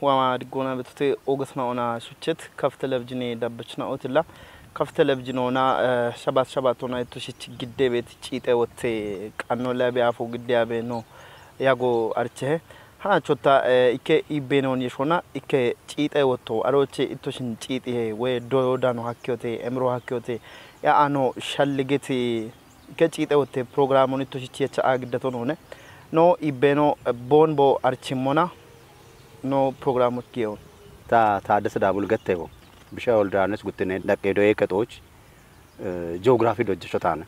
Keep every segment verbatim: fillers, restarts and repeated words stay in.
Wama diggona betote ogasna ona suchet kaf televizhine dabbachna otilla kaf televizhine ona shabat shabat ona etoshich gidde bet ciite wotte qanno la be afo gidde abe no yago archehe. Ha chota ikke ibbenon yeshona ikke ciite wotto aroche itoshin ciite he we doyo dano hakkiyote emro hakkiyote ya ano shalligeti ke ciite wotte programon itoshichi yecha agiddato none no ibbeno bon bo archimmona no programot giyeon. Ta Taaddasa Daabul Gattebo, Bisha Oldanes Guttine Daqqeedo Eekexooch, Ji'oogiraafii Dojjishotaane.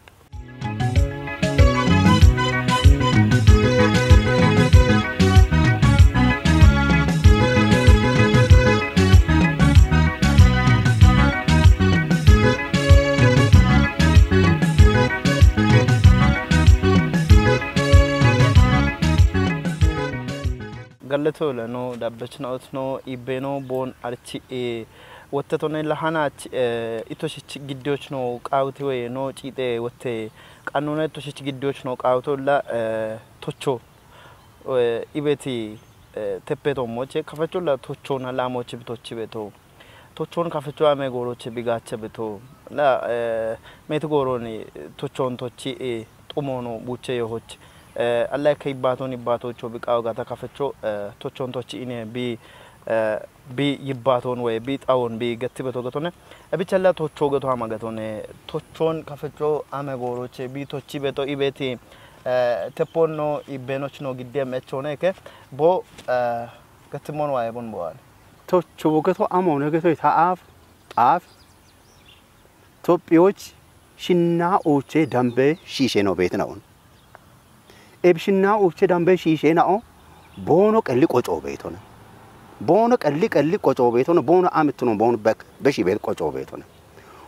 Gallatoola no dabbechna otno ibbeno bon archi e wottetone lahana ach itoshich giddiyoch no qawti we no ciite wotte qannuna itoshich giddiyoch no qawtolla tocho ibeti teppeto moche kafecholla tochona lamoche bitochi beto. Tochon kafecho ame goroche bigache beto. La meti goroni tochon tochi e tumono buche yohoch. Alla ke ibbaton ibbatocho biqaw gata kafecho tochon tochi ine bi bi yibbaton we bi xawon bi gatti beto gatone. Ebichalla tocho gato ama gatone tochon kafecho ame goroche bi tochi beto ibeti tepponno ibbenochno giddem echone ke bo gattimon waye bon boal. Tocho gato amone gato taaf taaf Itophiyoch shinna uche dambe shishe no betina'on. Eb shinna uche dambe shishe na'o bono qelli qoco betone. Bono qelli qelli qoco betone bono amittuno bono bek beshi bet qoco betone.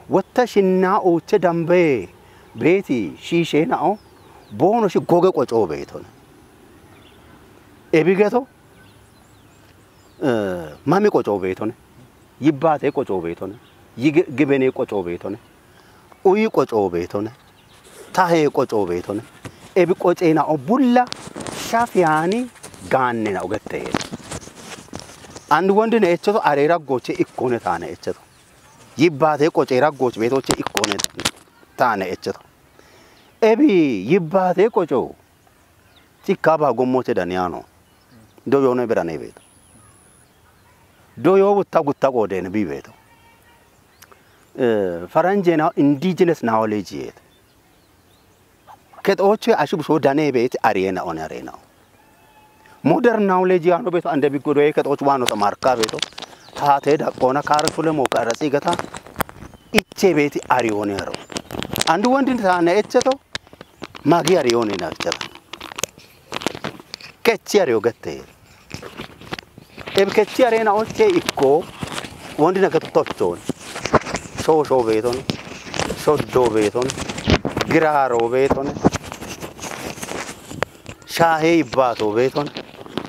Wotta shinna uche dambe beti shishe na'o bono shi goge qoco betone. Ebigeto mami qoco betone. Yibbate qoco betone. Gibene qoco betone. Uyi qoco betone. Tahe qoco betone. Ebi qocena obulla shafiyani ganne na ogette. And wondi ne echeto arera goche ikkone tane echeto. Yibbate qoce raggoch betoche ikkone tane echeto. Ebi yibbate qoco cikka ba gommoche daniyano. Doyone berane beto. Doyo gutta gutta qodene bi beto. Faranjena indigenous knowledge yet. Kexoche ashu bisho dane bet arena on arena. Modern knowledge yano beto ande bi godoye kexoch wano tamarka beto. Tate daqona kar sule mo kara sigata. Iche beti ariyone aro. Andu wondi tane echeto. Magi ariyone na echeto. Kechi ariyo gette. Eb kechi arena oche ikko wondi na keto tochon. Shosho beton. Shoddo beton. Giraro beton. Shahe ibbato beton.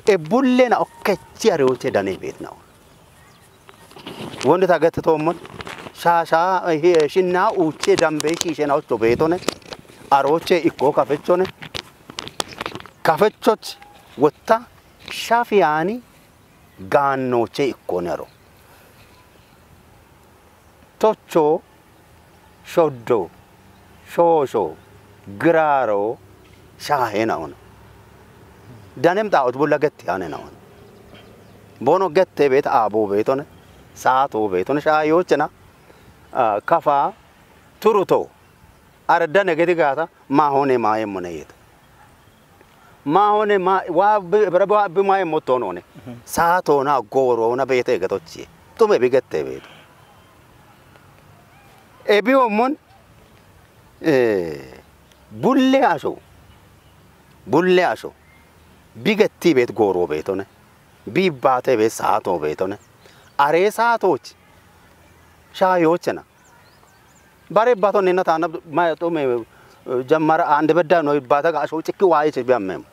Ebulle na okkechi ariyo che dane betna. Wonde ta gette tommon shasha shinna uche dambe shishe na ocho betone. Aroche ikko kafechone. Kafechoch wotta shafiyani gannoche ikkone aro. Tocho shoddo shosho giraro shahe na on. Danem ta ot bulla gette ane na on. Bono gette bet abo betone. Saato betone shayochena. Kafa turuto. Aradda negeti gata ma hone ma yemmone yet. Ma hone ma wa bra ba bi ma yemmo tonone. Saato na goro na bete gatochi. Tume bigette bet. Ebi omon bulle aso. Bulle aso. Bigetti bet goro betone. Bi bate bet saato betone. Are saatoch. Shayochena. Bare bato nena tana ma to me jammara ande bedda no bata ga so cikki waye ce biammem.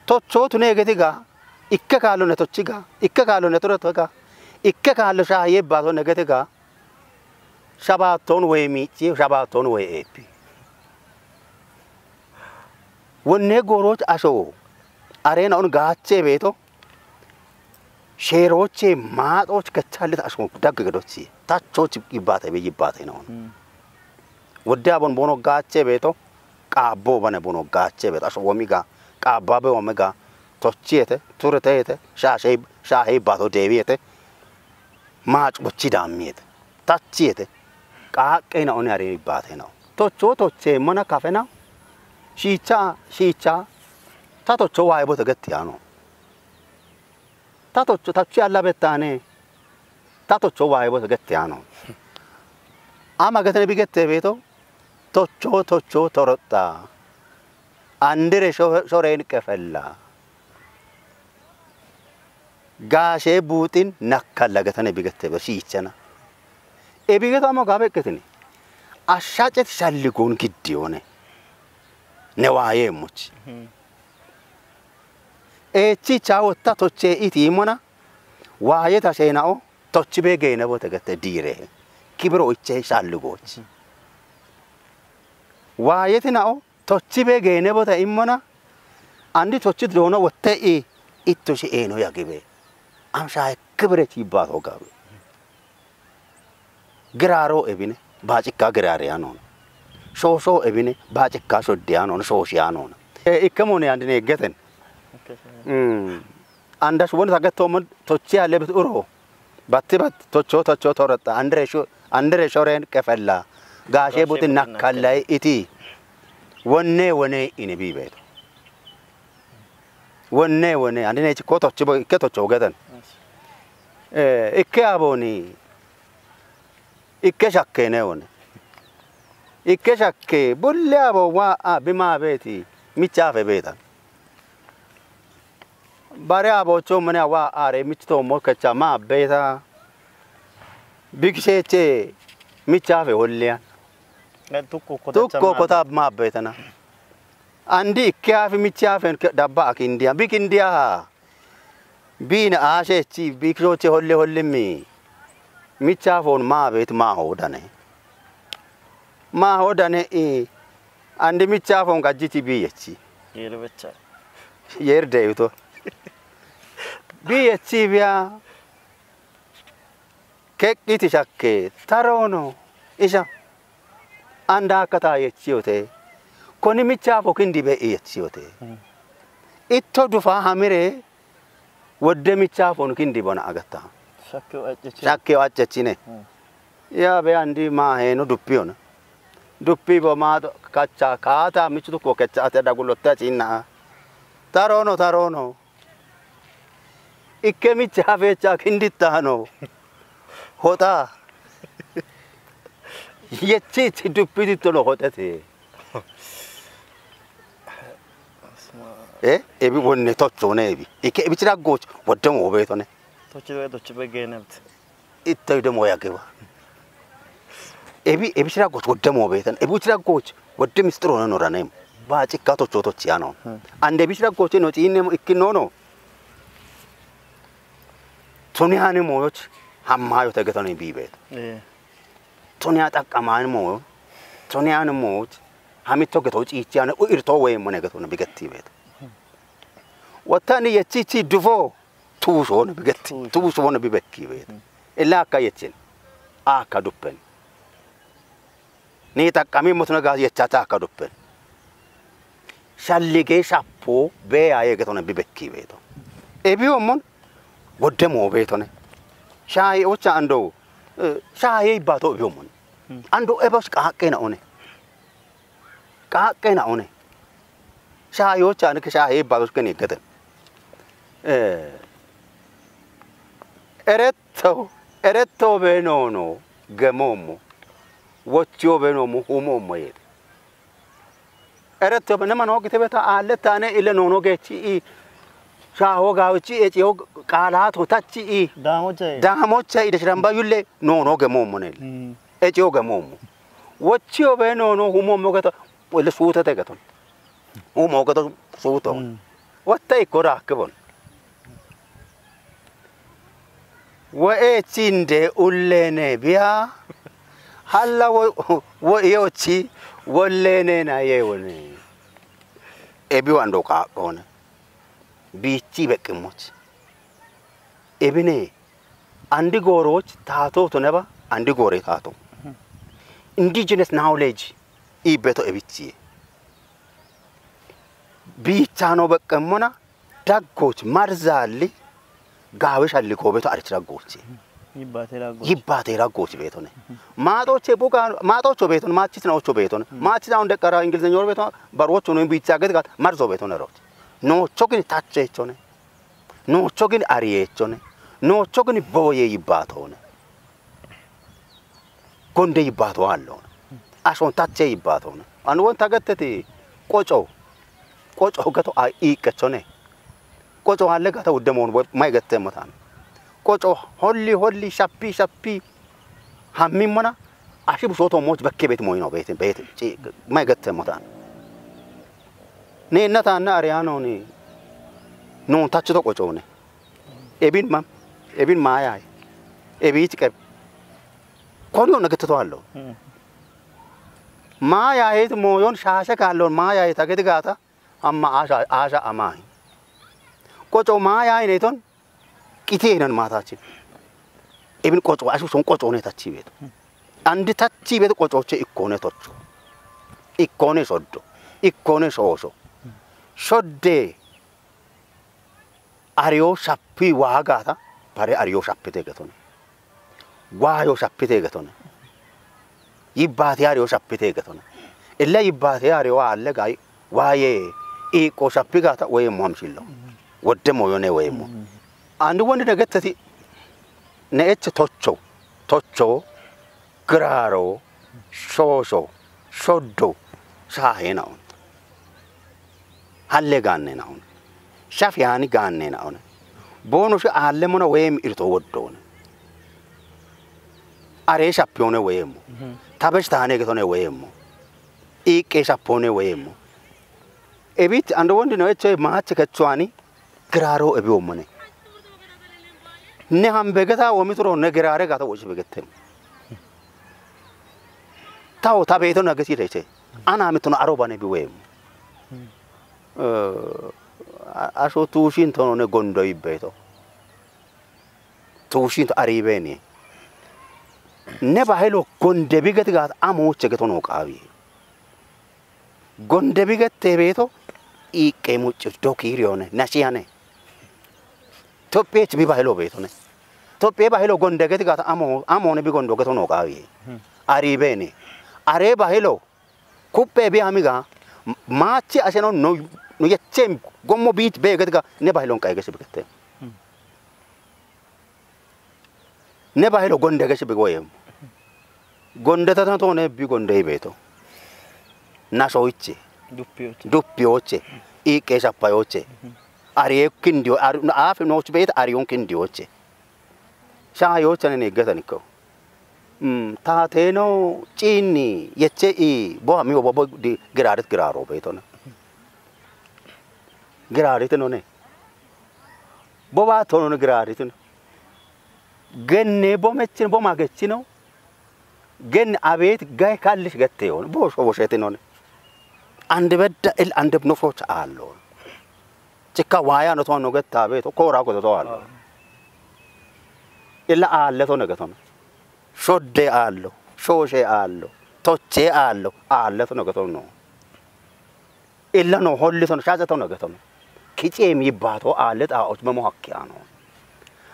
Tocho tune geti ga ikke kalo ne tochi ga ikke kalo ne toro to ga ikke kalo shaye bato ne geti ga shabaton we mici shabaton we epi. Wonne goroch asho arena on gache beto. Sheeroochee maaxooch kechaallit asho dagg gedochi. Tachoch yibbaate be yibbaate no. Wodde abon bono gaache beeto, qaabbo bane bono gaache beeto, asho womi ga, qaabba be womi ga, tochiyete, tureteyete, shaashey, shaahey baato deebiyete, maacochi daamiyete, tachiyete, qaaqqeyna one are yibbaate no. Tocho tocheemmona kafena, shiicha, shiicha, ta tocho waayebote getti yaano. Ta tocho, tachu yalla bettaane, ta tocho waayebote getti yaano. Ama getene bi gettee beeto, tocho, tocho toroxxa. Andire sho-, shoreen qefella. Gaashee buuxin nakkalla getene bi gettee beeto, shiichana. E bi geto amo gaabe ikkitini. Ashshacet shalligoon giddiyoone. Ne waayeemmochi. Eechicha wotta tochee itiimmona, waayeta sheenao, tochi bee geene bote gette diire. Kibiro iche shalligoochi. Waayeti nao, tochi bee geene bote immona, andi tochi doono wotte i, itto shi eeno yagibe. Amsha kibire chibbaato gabe. Giraaroo ebine, baacikkaa giraare yaanoona. Shooshoo ebine, baacikkaa shodde yaanoona, shooshi yaanoona. E, ikke mone andine eggeten. Mm. Andash woni sagettoommo tochi allebet uro. Batti bat, tocho, tocho toroxxa, andere sho-, andere shoreen qefella. Gaashee buti nakkallay iti. Wonne, wone ine biibeeto. Wonne, wone, andine chikko tochi bo, ikke tocho geten. E, ikke aboni. Ikke shakkeeneewone. Ikke shakkee, bulle abo waa a bi maa beeti, michaafe beetan. Bare aboochoo mane waa aare michitoommo kecha maa beeta. Bigisheechee michaafe holleyan. Tukko kota maa beetana. Andi ikke afi michaafen dabba akindiya, bikindiya haa. Biine aasheechi, biikishoche holle hollimmi. Michaafoon maa beet maa hoodane. Maa hoodane i, andi michaafoon gajjichi biiyechi. Yeeri becha. Yeeri deewito. Biiyechi biya. Keqqiti shakke, taroono, isha. Anda akka taa yechiyote. Koni michaafo kindi be'i yechiyote. Itto dufa hamire wodde michaafon kindi bona agatta. Shakke o accechi. Shakke o accechine. Ya be andi ma heeno duppiyona. Duppi bo ma kacha kaata michu ko kecha ate dagulotte achinna. Taroono, taroono. Ikke micha fecha kindittano. Hoxa. Yechichi duppitittono hoxete. E, ebi wonne tochone ebi. Ikke ebi chiraggoch wodde mo beetone. Tochi be, tochi be geenebte. Itto ido mo yagewa. Ebi, ebi chiraggoch wodde mo beetan. Ebi chiraggoch wodde mistiro no ranem. Ba cikka tocho tochi ano. Ande ebi chiraggoch no cinne mo ikkinono. Tuni ani moyoch hammayo tegetoni bibeet. E. Tuni a xaqqamaani moyo. Tuni ani moyoch hamitto geto ciichi ane u irto we mone geto na bigetti beet. Wattani yechichi dufo tuushoona bigetti. Tuushoona. Tuushoona bibekki beet. Illa akka yechin. Akka duppen. Ni xaqqami motuna gaa yechata akka duppen. Shallige shappo be aye getona bibekki beeto. Ebi omon wodde mo beetone. Shaye ocha ando, e, shaye ibato ebi omon. Ando ebos qaqqena one. Qaqqena one. Shaye ocha ne ke shaye ibato ke ni geten. E, eretto, eretto be no no gemommo. Wochio be no mo humo mo yet. Eretto be ne mano gite be ta alle tane ile no no gechi i. Shaho gawichi e ciyo qaalato tachi i. Damoche. Damoche i de shiramba yulle no no gemommo ne. E ciyo gemommo. Wochio be no no humo mo geto. Wole suutote geton. Humo geto suuto. Watta ikko rakkibon. Wo'eechinde ullene biya. Halla wo, wo iyochi wollene na yewone. Ebi wando ka one. Bichi beqimoch. Ebine, andi gooroch taato toneba, andi goore taato. Indigenous knowledge ibeto ebichiye. Biichano beqqemmona, daggoch marzaalli gaawe shalli goobeto arich daggoche. Yibbate daggoch. Yibbate daggoch beetone. Maaxoche buga, maaxocho beetone, maachitinocho beetone. Maachitaon deqqara Ingilizenya beetone, barocho no biicha gede gat marzo beetone roch. Noocho gini tachechone. Noocho gini ariyeechone. Noocho gini boye yibbaatone. Gonde yibbaato alloona. Ashon tache yibbaatona. Anu won tagetteti qoco. Qoco gato a iiqqechone. Qoco halle gata udde moon we-, may getteemmo taana. Qoco holli holli shappi shappi hammimmona ashi busooto mooch bekke beeti moyino beete, beete, ci-, may getteemmo taana. Neenna taanna ariyaanooni noon tachito qocoone. Ebin mam, ebin maayaay, ebiich qeb. Konyo nagettito allo. Mm. Maayaayet mooyon shaashe kaalloon maayaayet ageti gaata, amma aasha, aasha amaahin. Qoco maayaayneton qiteenan maataachin. Ebin qoco, ashu son qocoone tachi beeto. Andi tachi beeto qocoche ikkoone tocho. Ikkoone soddo. Ikkoone shoosho. Shodde ariyo shappi waagaata bare ariyo shappite getone. Waayo shappite getone. Yibbaate ariyo shappite getone. Illa yibbaate ariyo aalle gai waaye iiqqo shappi gaata woyemmo hamshillo. Wodde moyone woyemmo. Andi wondi ne getteti ne eche tocho, tocho, giraaro, shoosho, shoddo, shaahe naon. Halle gaanne naon. Shafi haani gaanne naon. Boono shi aalle mona woyem irto woddoone. Are shappione woyemmo. Mhm. Tabesh taane getone woyemmo. Iiqqe shappoone woyemmo. Ebit ando wondi no eche maache kechoani giraaro ebi wommone. Ne hambe geta womituro ne giraare gata wochi begettem. Tawo ta beeto nagesi reche. Ana mittono aro bane bi weem. Eh, a-, asho tuushin tono ne gondo ibbeto. Tuushin to ari beni. Ne bahelo gonde bi geti gat amo che getono qaawi. Gonde bi gette beeto iiqqe mucci do kiiriyone, nashiyane. Tophiyech bi bahilo beetone. Tophiye bahilo gonde geti gata amo, amone bi gondo getono qaawi. Hmm. Ari beni. Are bahilo kuppe bi hamiga, m-, maachi asheno no, no yechem gommo biich be geti ga ne bahilon qaye gesi bi gette. Hmm. Ne bahilo gonde gesi bi goyem. Gonde tata tone bi gonde ibeto. Nasho iche. Duppiyoche. Duppiyoche. Iiqqe shappayoche. Mhm. Ariye kindiyo, ari-, afi nooch beet ariyon kindiyoche. Shaayochane ne getanikko. Mm, taateno ciinni yeche i bo hami bo, bo di girarit giraro beetona. Girarit none. Bo ba tono girarit no. Genne bo mechin bo magechino. Gen abeet gay kallish getteyon. Bo sho bo shetinone. Ande bedda el ande no foch allo. Cikka waaya no tono getta beeto koora godo to allo. Illa aalle to ne getono. Shodde aallo, shooshe aallo, toche aallo, aalle to ne getono. Illa no holli to ne, shaze to ne getono. Kiceem yibbato aalle xaa'och bemo hakki ano.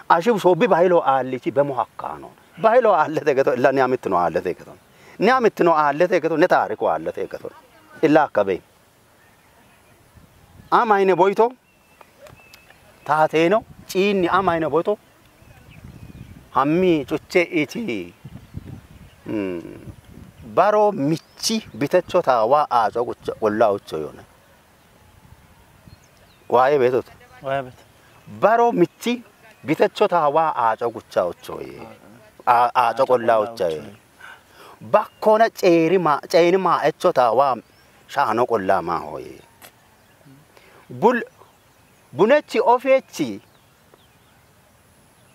Ashib so bi bahilo aallichi bemo hakka ano. Bahilo aalle te geto, illa ne amittino aalle te geto. Ne amittino aalle te geto, ne taariku aalle te geto. Illa akkabe. Ama ine boyto, taateno, ciinni ama ine boyto, hammi cuche iti, mm, baro michi bitecho taawa aaco gucha qolla ucho yone. Waaye beetote. Waaye beeto. Baro michi bitecho taawa aaco gucha ucho ye. A-, aaco qolla ucha ye. Bakkona ceeri ma, ceeni ma echo taawa shaano qolla ma hoye. Bul-, bunechi ofechi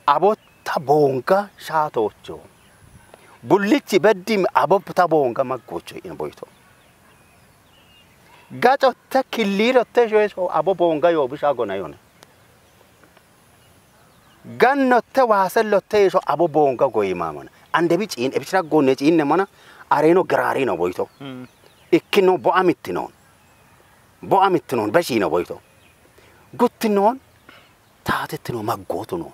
abo ta boonga shaatoocho. Bullichi beddim abo ta boonga maggocho in boyto. Gaco te killiro te shoyso abo boonga yo bisha gona yone. Gannotte waase lotte iso abo boonga goyimamana. Ande bi ciin, ebi shira goonne ciinne mana, areeno giraarino boyito. Mm. Ikkino bo'a mittinoon. Bo'a mittinoon, beshino boyito. Guttinoon, taatettino maggootu noon.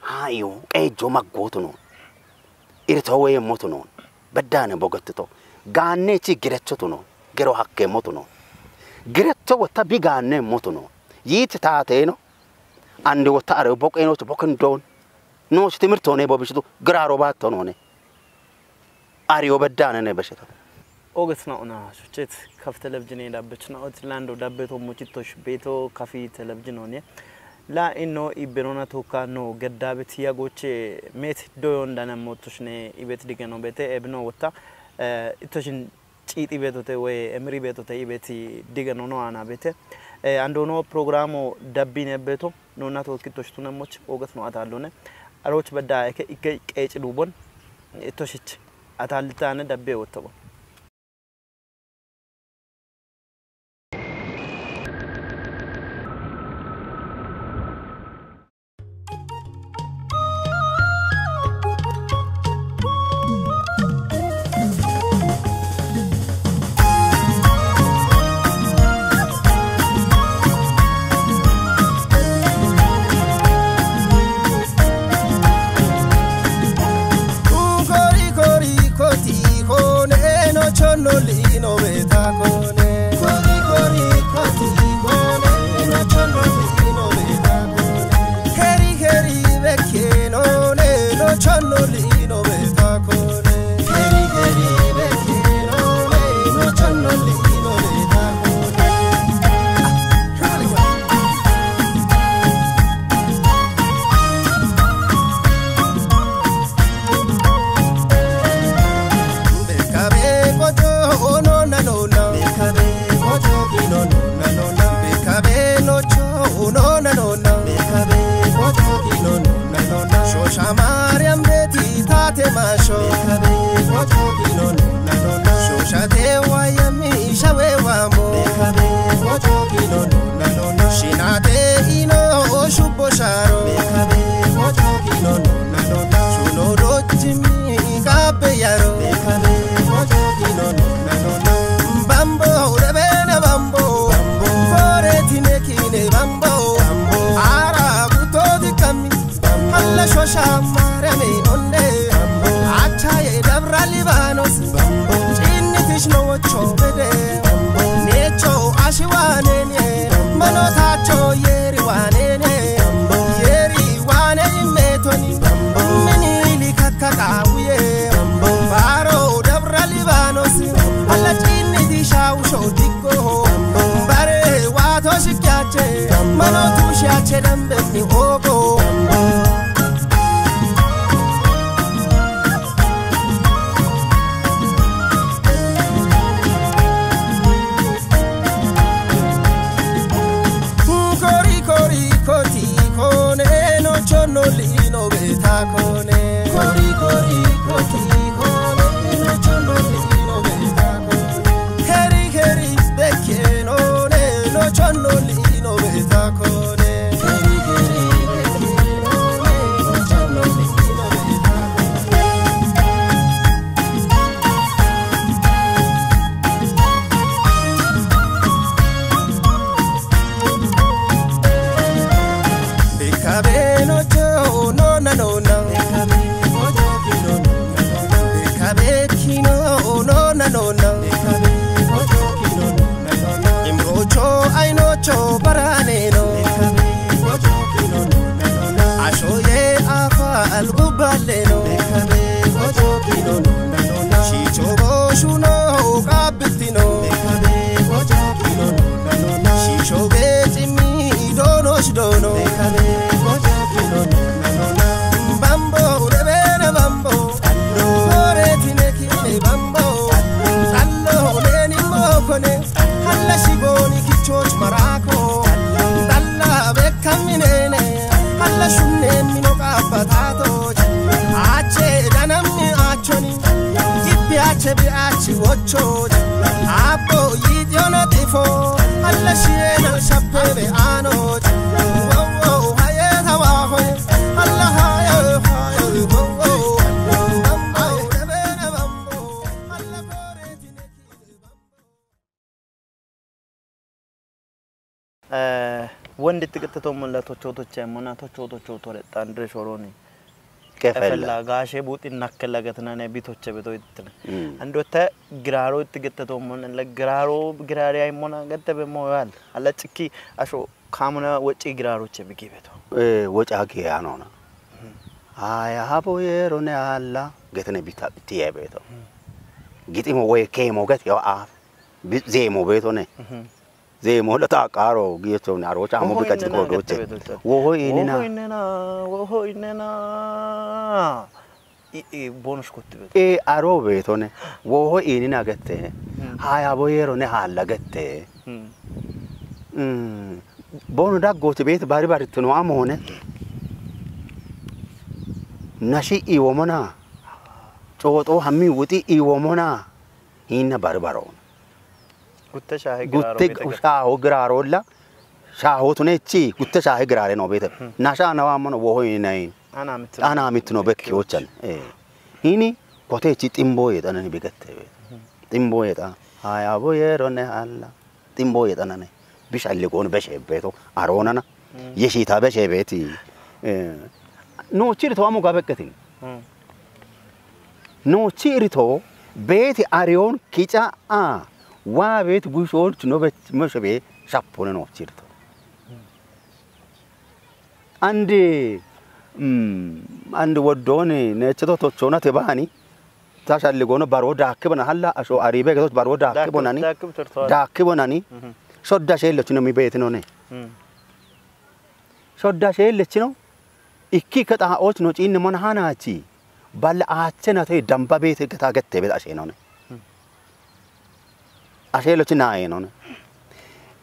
Haayo, qeejjo maggootu noon. Irito woyemmotu noon. Beddaane bogettito. Gaanneechi girechotu noon. Gero hakkeemmotu noon. Girecho wotta bi gaanneemmotu noon. Yiichi taateeno. Andi wotta areyo boqeenochu bokindoon. Noochi timirtoone bobishitu giraaro baatto noone. Ariyo beddaanene beshito. Ogesna ona shuchet kaf televizhine dabbechna ot lando dabbeto muchitosh beto kafi televizhine one. La inno iberona toka no geddabe tiya goche met doyon dana motoshne ibet digeno bete ebno wotta, eh, itoshin ciiti betote we emri betote ibeti digeno no ana bete. Eh, andono programo dabbine beto nonna toki toshtunemoch ogesno atallone. Aroch bedda eke ikke qeeci dubon itoshich atallitane dabbe wottobon. Kori kori koti kone no chono lino beta kone. Kori kori koti kone no chono lino beta kone. Heri heri vecchie none no chono lino beta kone. Heri heri vecchie none no chono lino beta kone. Shosha Mariam beti tate masho. Shosha te wayami shawe wamo. Shinate ino shubbo sharo. Shuno dochimi kabe yaro. Bambo, rebena bambo. Kore tinekine bambo. Ara butodi kami. Alla shosha marame onde. Achaye dabra Libanos. Chinni tishno wocho bede. Necho ashiwanene. Mano tacho yeri wanene. Yeri wane imetoni. Mini likaka kawiye. Baro dabra Libanos. Alla chinni disha usho dikko. Bare wato shikyache. Mano tushiache dambe mi ogo. Kori kori koti kone no chono lino beta kone. Kori kori koti kone no chono lino beta kone. Heri heri vecchie none no chono lino beta kone. Heri heri vecchie none no chono lino beta kone. Bekabe no cho, no, na, no, na. Bekabe kino, no, na, no, na. Imrocho ainocho baraneno. Ashoye afa algubaleno. Shicho boshuno kabitino. Shisho gechimi dono shidono. Bambo, rebena bambo. Kore tinekine bambo. Tallo leni mokone. Alla shigoni kichoch marako. Alla bekkaminene. Alla shunne mino qabbatato. Ache danammi achoni. Jibbi ache bi achi wocho. Abbo yidiona tifo. Alla shiena shappebe ano. Wo, wo, haye tawa hoye. Eh, wonde tiqitto monna tocho toche monna tocho tocho tore tandre shoroni. Kefella. Kefella, gaashe buuxi nakkella gatinane bitoche bedo ittine. Mm. Ando te giraaro tiqitto monna le giraaro giraare ay monna gatte be mo yal. Alla cikki asho kamuna woci giraaro che bigi beto. Eh, woca ke anona. Mm. Ay, habo yero ne alla. Getene bita tiye beto. Mm. Gitimo we kemo gat yo a. Bi-, zemo beto ne. Mhm. Zeemo la taaqaaro giyochoni aro chaamo. Woho bi qacci innena kodoche. Gette bedoche. Woho innena. Woho innena, woho innena. I, i, bonus kotti bedo. E aro beetone. Woho innena gette. Hmm. Haya bo yero ne halla gette. Hmm. Mm. Bono daggote beet bari bari tuno amone. Nashi iwomona. Coxo hammi wuxi iwomona. Hinna bari baroona. Gutte shaahe giraaro. Gutte mite gate. Shaaho giraarolla, shaaho tunechi, gutte shaahe giraare no beete. Hmm. Nasha nawa mono woho inayin. Ana mitino. Ana mitino bekki ochan. Eh. Hini kotechi ximbo yetanani bigette beete. Hmm. Ximbo yeta. Haya bo yero ne alla. Ximbo yetanane. Bishalle gon beshe beeto. Aronana. Hmm. Yeshita beshe beeti. Eh. No chiri to amo gabeketin. Hmm. Noochi irito beeti ariyoon kica a waa beeti gushoon chino bech moshe be shapone noochi irito. Andi, mm, andi woddooni neecheto tochoona te baani tashalli goono baroo daakki bona halla asho ariibe geto baroo daakki bonani. Daakki, daakki tortoora. Daakki bonani. Mhm. Shodda sheello chino mi beetino ne. Mm. Shodda sheello chino. Ikki ke xaa'ooch no ciinne mona hanachi. Bal aache na te damba beete geta gette bet ashe none. Hmm. Ashe lo china e none.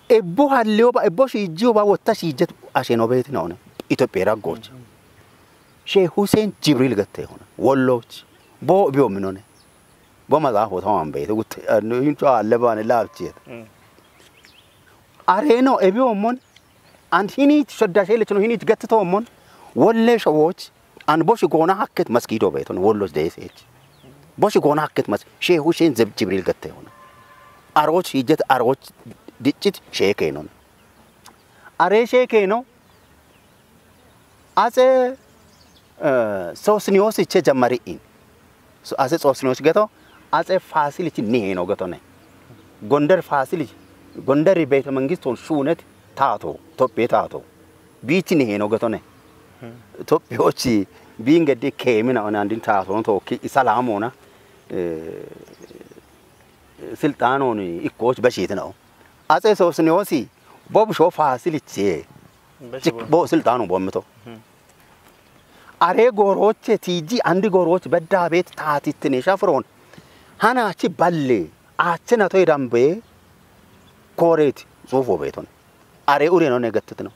Ebbo halleyo ba, ebbo shiijjiyo ba, wotta shiijjet ashe no beeti none. Itophiya raggoch. Hmm. Sheikh Hussein Jibril gette hona. Wolloch. Bo biyo minone. Bo maxaafo tawan beete gutte, annu hincho alle baane laabchiet. Hmm. Are no ebiyo mon. And hinich shodda sheelechino hinich gattito mon. Wolle showoch. And boshi goona hakket maskido beeton. Wollos deesech. Boshi goona hakket mas-, Sheikh Hussein Zeb-, Jibril gatte hona. Aroch hijjet aroch diccit sheeke non. Are sheeke no. Atse, eh, Sosniyoos iche jammari'in. So, Atse Sosniyoos geto, Atse Faasil ichi niheeno getone. Gonder Faasil ichi, Gonder beete mengist hon shuunet taato, Tophee taato. Biichi niheeno getone. Hmm. Tophiyoochi biingeddi keemina one andin taato no tookki isalaamona, eh, silxaanooni ikkooch beshiitinao. Atse Sosniyoosi bo bushoo Faasilichi. Beshi chik bo. Bo silxaanu bommito. Hmm. Are goorooche tiiji andi goorooch beddaa beet taatittine shafiroon. Hanaachi balle aache nato idambee kooreeti suufoo beeton. Are ureenone gattitino.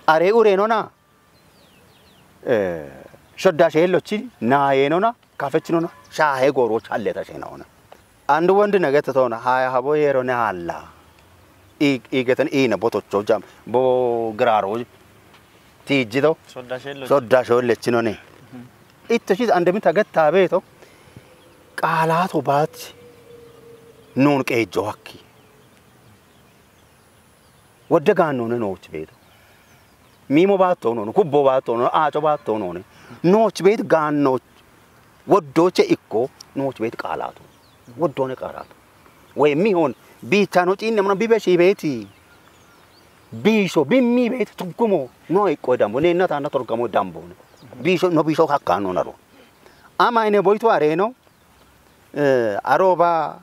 Are ureenona Eh, shodda sheellochi naayeenona, kafechinona, shaahe goorooch halleeta sheenaona. Andu wondi negettetona, haya habo yeerone haalla. I, i geten iine botocho jam, bo giraaro tiijjito. Shodda sheellochi. Shodda sheellechinone. Mhm. Itto shis andemi tagetta beeto, qaalaato baach nuun qeejjo hakki. Wodde gaannoone nooch beeto. Miimo baatto noone, kubbo baatto noone, aaco baatto noone. Nooch beet gaannooch woddooche ikko nooch beet qaalaatu. Woddoone qaalaatu. Woy mihon biichaano ciinne mona bibe shiibeeti. Biisho bimmi beet turgumo no ikko dambo neenna taanna torgamo damboone. Biisho no biisho hakkaanno naro. Ama ine boyto areeno, eh, arooba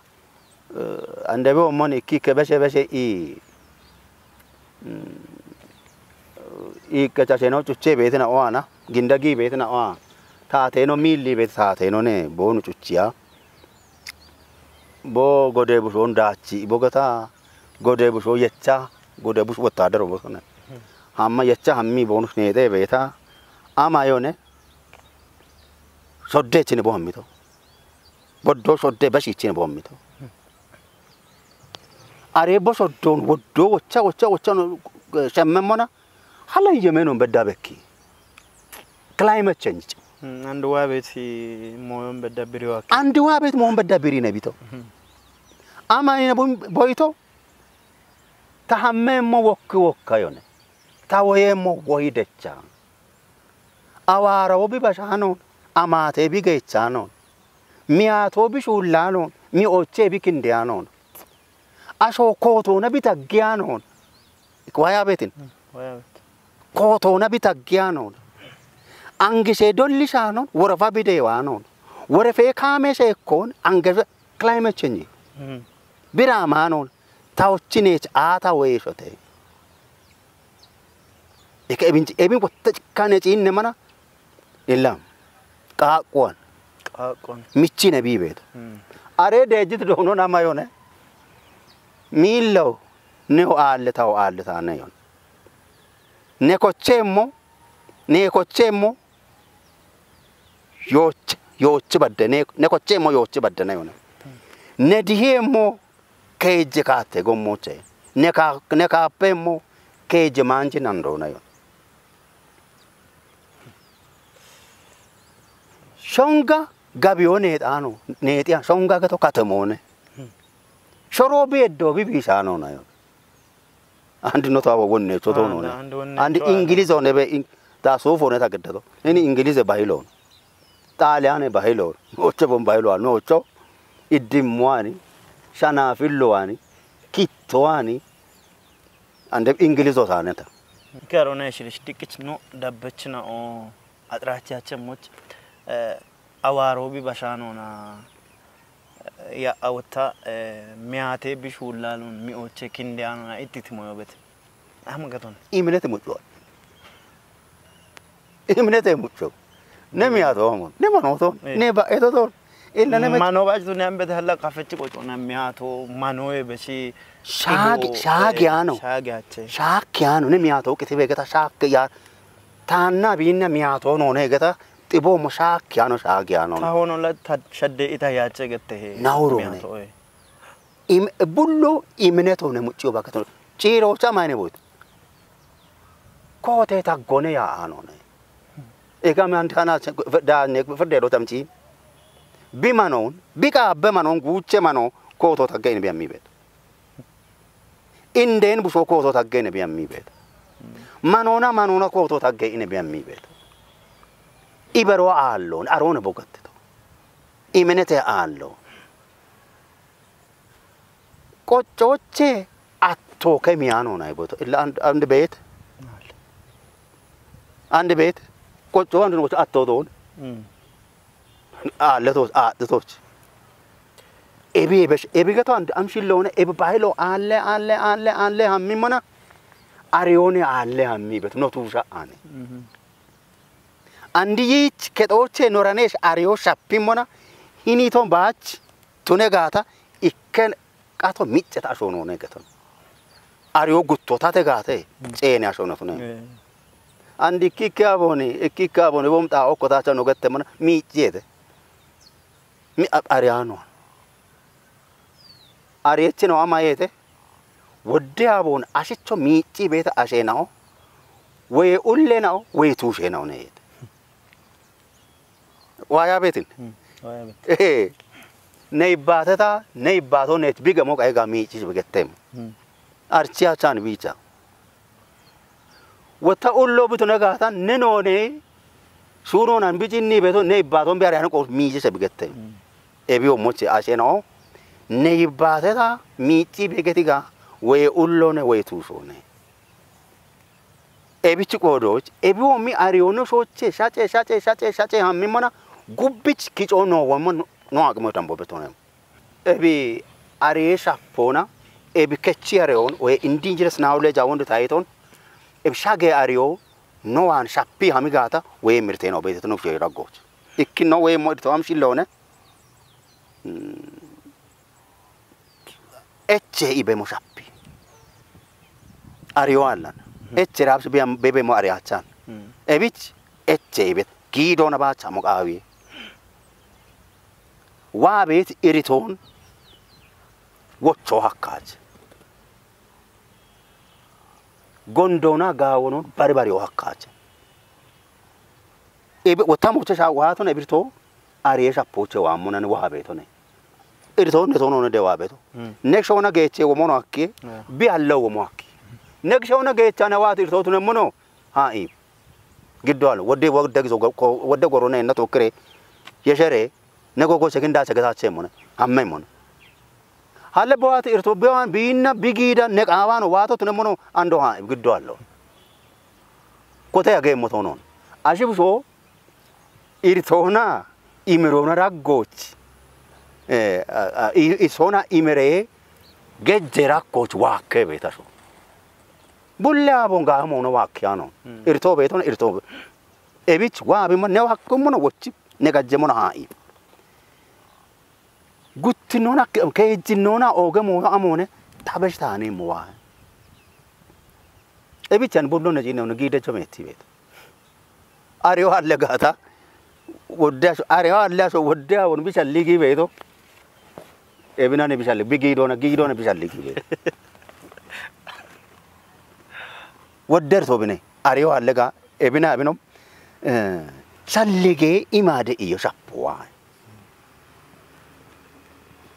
Eh, andebe omon ikki ikke beshe beshe i, mm, i kechasheno cuche beetina oana, ginda gi beetina oa. Taateno miilli beet taateno ne, boonu cuchiya. Bo gode bushon daachi, bo gata gode busho yecha, gode bush wottadero bosone. Hamma yecha hammi boonu neete beeta. Ama yone, sodde chine bo hammito. Boddo shodde bashiichine boommito. Are bo shoddoon woddo wocha, wocha, wocha no, eh, shemmemmona. Hala yemenon bedda bekki. Climate change. Hmm, and waa beeti mooyon bedda biri waakki. And waa beeti mooyon bedda biri ne bito. Hmm. Ama ine bo-, boyto. Ta hammeemmo wokki wokka yone. Ta woyeemmo woyi decha. Awaarawo bi bashaanoon, amaatee bi geechaanoon, miyaatoo bi shuullaanoon, mi'oochee bi kindeyaanoon, ashoo kootoona bi taggiyaanoon, waya betin? Waya bet. Kootoona bi taggiyaanoon, angishee dollishaanoon, worafa bi deewaanoon, worefee kaamee sheekkoon, angefe climate change. Mm. Biraamaanoon, tawochineech aata weeshote. Eke ebin, ebin wotta cikkane ciinne mana, illam. Qaaqquwan. Qaaqquwan. Michine biibeeta. Mm. Are deejjit doono nama yone. Miillo, neho aalle, taho aalle taane yone. Ne kocheemmo, ne kocheemmo, yooch-, yoochi badde, ne, ne kocheemmo yoochi badde ne yone. Ne diheemmo keejje kaatte gommoche. Ne ka-, ne kaappeemmo keejje maanchi nandoona yone. Shonga gabiyo neexaano, neexiya, shonga geto katemoone. Shoroo bi eddo bi biisaanoona yone. Andi no tawa wonne choto no ne. Andi wonne choto. Andi Ingilizo ne be in-, ta sufo ne ta geddato. Ini Ingilize bahilo. Xaaliyaane bahilo. Ocho bon bahilo no ocho. Iddimmuwaani, shanaafilluwaani, kittowaani, ande Ingilizo saaneta. Kero ne shirish dikich no dabbechina o atrachache much, eh, awaaro bi bashaanoona, eh, ya awta, eh, miyaatee bi shuullaanoon, mi'oochee kindeyaanoona ittitimo yobet. Am gaton. Iminete muccuwa. Iminete mucco. Ne miyaato amon. Ne manooto. Eh. Ne ba'etoto. Illa ne mec- Mano ba'etoto ne ambete halla kafechi qoco na miyaato manoe beshi. Shaagi, ido, shaagi eh, ano. Shaagi ache. Shaakki ano. Ne miyaato qiti begeta shaakki ya. Taanna biinna miyaato no ne geta xibo mo shaakki ano, shaagi ano. Ta hono la ta shadde ita yache gette he. Nauro ne. Miyaato, eh. Im-, bullo imineto ne mucciyo bakato. Ciiro chama ne boit. Koote taggone ya ano ne. Ega man tana che-, fe-, da ne ferde do tamchi. Bi manon, bi ka be manon guche mano kooto tagge in bi ammi bet. Inden buso kooto tagge ne bi ammi bet. Manona, manona kooto tagge in bi ammi bet. Ibero aallo, arone bogatto. Imenete aallo. Qochoche atto ke miyano na iboto. Illa and, and bet. And bet. Qocho and no atto don. Mm. Aalle toos, aaxxe toos. Ebi, ebi, ebi gato and, am shillone, ebi bahilo, aalle, aalle, aalle, aalle, hammi mana. Ariyoone aalle, hammi bet, no tuusha ane. Mhm. Andi yiich kexoochee noraneesh ariyoo shappimmona, hiniiton baach tune gaata, ikke qato micceta ashoonoone geton. Ariyoo guttotate gaate, mm, ceene ashoonotune. Eh. Andi ikke ikke abooni, ikke ikke abooni, bom xaa okko taacha no gette mana, miicciyeete. Mi a-, ariyaanoa. Areechino ama yeete, wodde aboon ashicho miicci beeta asheena'o, woye ulleena'o, woye tuusheena'o ne yeete. Waaya beetin? Hmm, waaya beetin. Ee, ne ibbaateta, ne ibbaato neech bigemo qaye ga miiccish bigetteem. Hmm. Archiya chaan biicha. Wotta ullo bitu ne gaata, ne noone, shuunonan bicinni beto, ne ibbaaton bi ariyan qo miicise bigette. Mm. Ebi ommoche asheno, ne ibbaateta miicci bigetiga, woye ullone, woye tuushone. Ebichi qoodoch, ebi ommi ariyono shoche, shache, shache, shache, shache, hammi mana, gubbich kicho no wammo no, no aqimo tambo betonem. Ebi aree shappoona, ebi kechi areyoon, woye indigenous knowledge awon tayiton, ebi shage areyo, no waan shappi hami gaata, woye mirte no beetet no fiyo raggoch. Ikki no woye mo dito am shillone, mm, eche ibe mo shappi. Areyo allan. Hmm. Eche rabs biyam bebe mo areyachan. Hmm. Ebich, eche ibet. Giidona bacha mo qaawi. Waa beet iritoon wocho hakkaach. Gondoona gaawonon bari bari hakkaach. Ebe wotamoche sha waaton ebirto ariye shapoche waamonan waa beetone. irtoonne toonoone dewaa beto. Mm. Nek shoona geechee womono akki, Yeah. bi allo womo akki. Nek shoona geechane waati irtootu nemmono, haa iib. Giddo allo, wodde, wodde gizo go-, ko-, wodde gorone na tokkire, yeshere, ne gogo sekinda seketaache mone, amme mone. Halle bo waati irto, bi waan, biinna, bi giida, ne qaawaano waato tunemmono, ando haa iib, giddo allo. Kote ageemmo toonoon. Ashi busho, irtoona, imiroona raggooch, eh, a, a, i, irtoona imiree gejje raggooch waakkee beetasho. Bulle abon gaamoona waakkiyaano. Mm. Irtoo beetona, irtoo be-, ebich waa bimmo ne waakkummono wochi, ne gajjemmono haa iib. Guttinnoona ke-, keejjinnoona ooge moono amoone tabesh taaneemmo waa. Ebichan bullo ne ciinne giidecho meetti beeto. Areyo alle gaata, wodde asho, areyo alle asho, wodde awon bishalli gi beeto. Ebina ne bishalli, bi giidona, giidona bishalli gi beeto. Wodde irto bine, areyo alle ga, ebina ebino, eh, shallige imaade iyo shappo waa.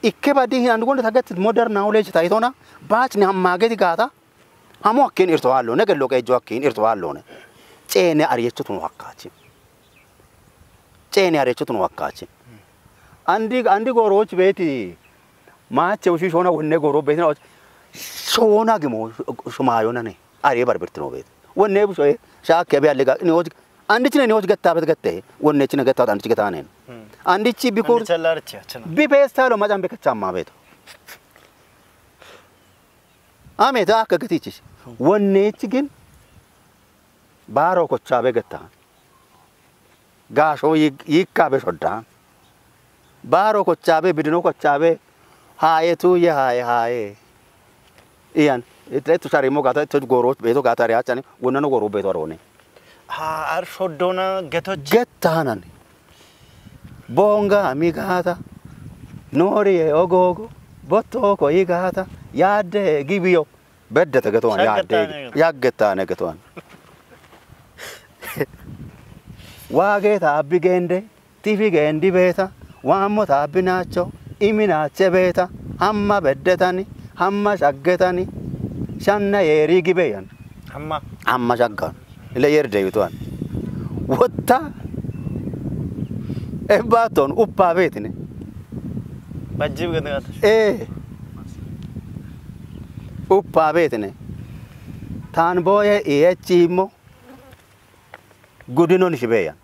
Ikke badi hin andu gonde taget modern knowledge taytona, baach ni hamma geti gaata, hamo akkin irto hallo, ne gello qeejjo akkin irto hallo ne. Ceene ariyecho tuno hakkaachi. Ceene ariyecho tuno hakkaachi. Andi, andi gooroch beeti, maache ushi shoona wonne gooro beeti na, shoona gimo, shumaayona ne. Ariye barbirtino beeti. Wonne bushoye, shaakke be allega, ni hoj, andi chine ni hoj getta bet gette, wonne chine getta andi chi getanen. Hmm. Andi chi bikur, Andi challarchi, achana. bi pestalo majan be kachamma beeto. Ame ta akka getichis. Wonne chi gin, baaro kochaabe getta. Gaasho yik-, yikkaabe shodda. Baaro kochaabe, bidino kochaabe, haaye tuye, haaye, haaye. Iyan, it-, etu sharimo gaata, etu gooro beeto gaata are achani, wonnano gooro beeto aroone. Ha, ar shoddona getoch. Gettanan. Bonga mi gaata. Nooriye ogogo. Botto ko yi gaata. Yaadde gibiyo. Beddete getowan yaadde. Shaggettaane getowan. Yaggettaane getowan. Waage ta abbi gende. Tifi geendi beeta, waammo ta abbi naacho, imi naache beeta, hamma beddetani, hamma shaggetani, shanna yeeri gibeyan. Hamma. Hamma shaggan. Ile yeeri deebituwan. Wotta, ebbaatton, uppaa beetine. Bajjib gede gata. Ee. Uppaa beetine. Taan booye iyechiimmo, gudinon shibeyan.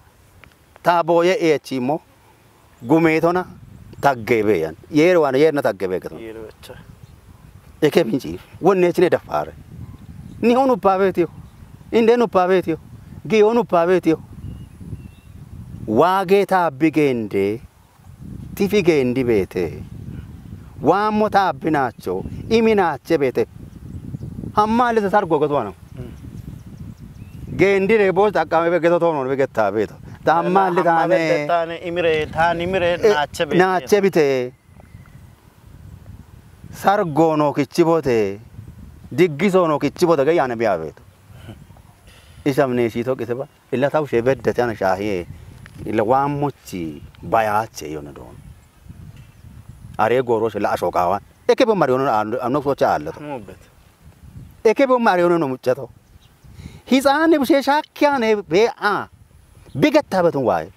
Ta booye eechi immo gumeetona taggeebeyan. Yeer waan yeerna taggeebeegeton. Yeer wecha. Eke binci. Wonne chine dafaare. Ni honu paabetiyo. Inde nu paabetiyo. Gi honu paabetiyo. Waage ta abbi geende. Tifi geendi beete. Waammo ta abbi naacho. Imi naache beete. Hamma alle ta sargo geto ano. Mm. Geendi re boos xaqqame be geto toono be getta beeto. Ta hamma alle taane. Taane imire, taan imire Eh, naache beete. Naache bite. Sargo no kichi bote. Diggiso no kichi bote ge yaane biya beeto. Isam ne shi to qise ba. Illa tawu she beddete ana shaahiye. Illa waammochi bayaache yone doon. Are goro she la asho qawan. Eke be mariyono an-, anno socha alleto. Mubbet. Eke be mariyono no muchato. Hitsane bushe shakkiyane be a. Bi getta betun waaye.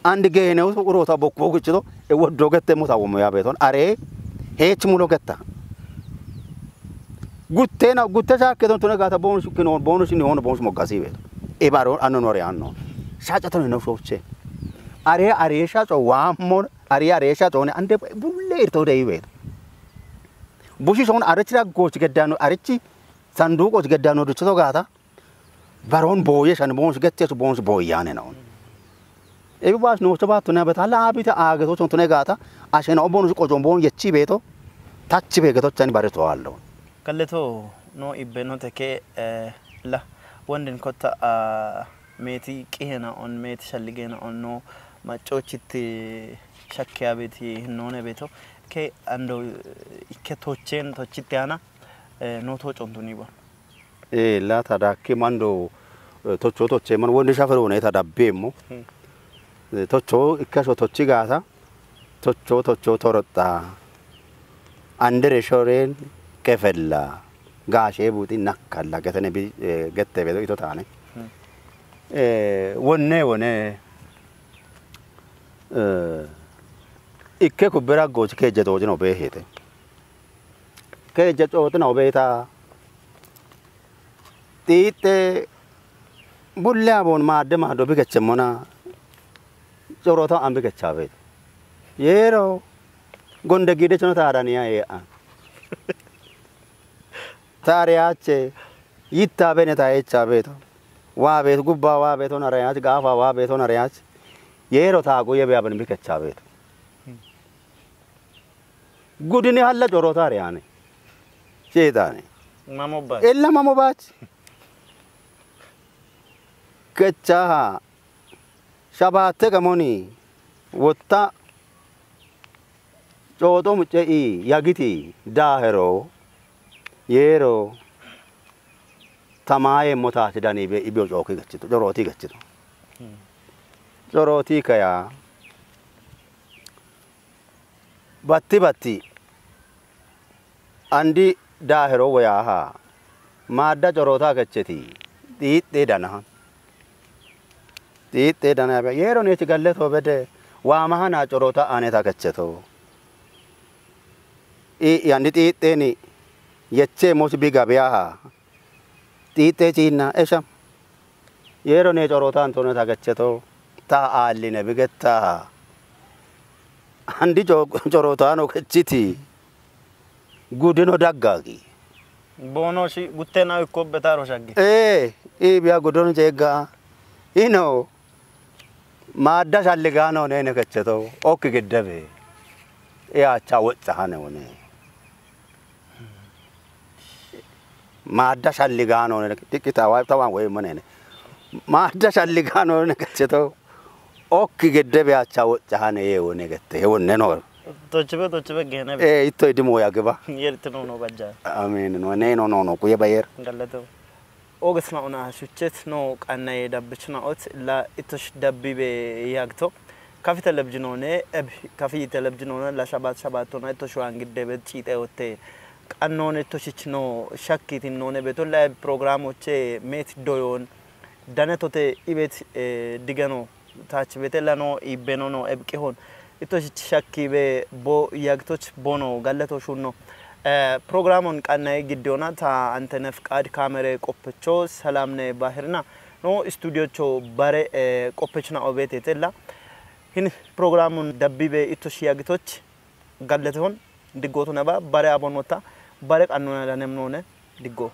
Andi geene uroota bokko gichito, e woddo gette muta womo ya beeton. Are, heech mulo getta. Guttena, gutte shakke ton tune gata bonus kino, bonus ni hono bonus mo gasi beeto. E baro anno nore anno. Shacha ton no shoche. Are, are shacho wa mo, are, are shacho ne, ande bulle irto de beeto. Bushi son are chira goch geddano, are chi sanduqo geddano duchito gata. Baron booye shan boonsh gette su boonsh booyane non. Ebi baas no chaba tuna beta la abita age to tuna gata ashen o boonsh qojon boon yechi beto tachi be geto chan bare to allo. Kalleto no ibbe no teke, eh, la wondin kotta, ah, meti qihena on meti shalligena on no machochit shakkiya beti hinone beto ke ando, eh, ikke tochen tochite ana, eh, no to chontuni bon. Ee, la ta dakke mando, eh, tocho toche man wonde shafere wone ta dabbe mo. Hmm. Eh, tocho ikkaso tochi gata. tochoo tochoo toroxxa, andere shoreen qefella, gaashee buuxi nakkalla getene bi-, eh, gette bedo ito taane. Hmm. Eh, wonne wone, eh, ikke kubbera goochi keejje toocino beehete. Keejje cootino beeta. Xiixxe bulle aboon maadde maaddo bikechemmona, corota an bikechaabeet. Yeero gonde gide chono taaraniya ee'an. Taariyaache yittaabene taeechaabeeto. Waabeet gubba waabeeto nareyaach, gaafa waabeeto nareyaach. Yeero taagu yebe aben bikechaabeeto. Gudini halla corota ariyane. Seexaane. Mamo baach. Ella mamo baach. Kechaha. Shabaatte gamoni wotta cooxo mucce'i yagiti daahero yeero tamaayemmo taati dani be-, ibyo cooki gachito, corooti gachito. Hmm. Corooti kaya batti batti andi daahero woyaaha maadda coroota kecheti xiixxe danahan. Xiixxe dana be-, yeero neeti galleto bede waamaha naa coroota aaneta kecheto. I, yandi xiixxeeni yecheemmosi bi gabeyaha. Xiixxe ciinna esham. Yeero ne corootaantono ta gecheto, ta aalline bigettaha. Andi co-, corootaano gechiti. Gudino daggagi. Boono shi guttena ikko betaro shagge. Ee, i biya gudon ceegga. Ino, maadda shalligaano ne ne gecheto, okki giddebe. E acha woccahane wone. Maadda shalligaano ne, tikki tawa, tawan woy monene. Maadda shalligaano ne gecheto, okki gedde be acha woccahane ye wone gette, ye wonne no. Tochibe, tochibe gene be. Eh, itto idimo ya geba. Yerti no no bajja. Amen. No, ne no, no, no, kuye bayer. Gallato. Ogesna ona shuchet no qannaye dabbichna ot la itosh dabbibe yagto. Kafi telebjinone, eb-, kafi telebjinone la shabat shabatona itosh wangidebe ciite otte. Qannone toshich no shakkitin none beto la eb programoche met doyon. Danetote ibet, eh, digeno. Taach bete lano ibbeno no ebqihon. Itoshich shakki be bo yagtoch bono galleto shunno. Eh, programon qannaye giddiona ta antene fqad kamere qoppecho salamne bahirna. No studiocho bare, eh, qoppechna obete tella. Hin programon dabbibe itosh yagtoch galletehon diggoto naba bare abonota bare qannona danemnone diggo.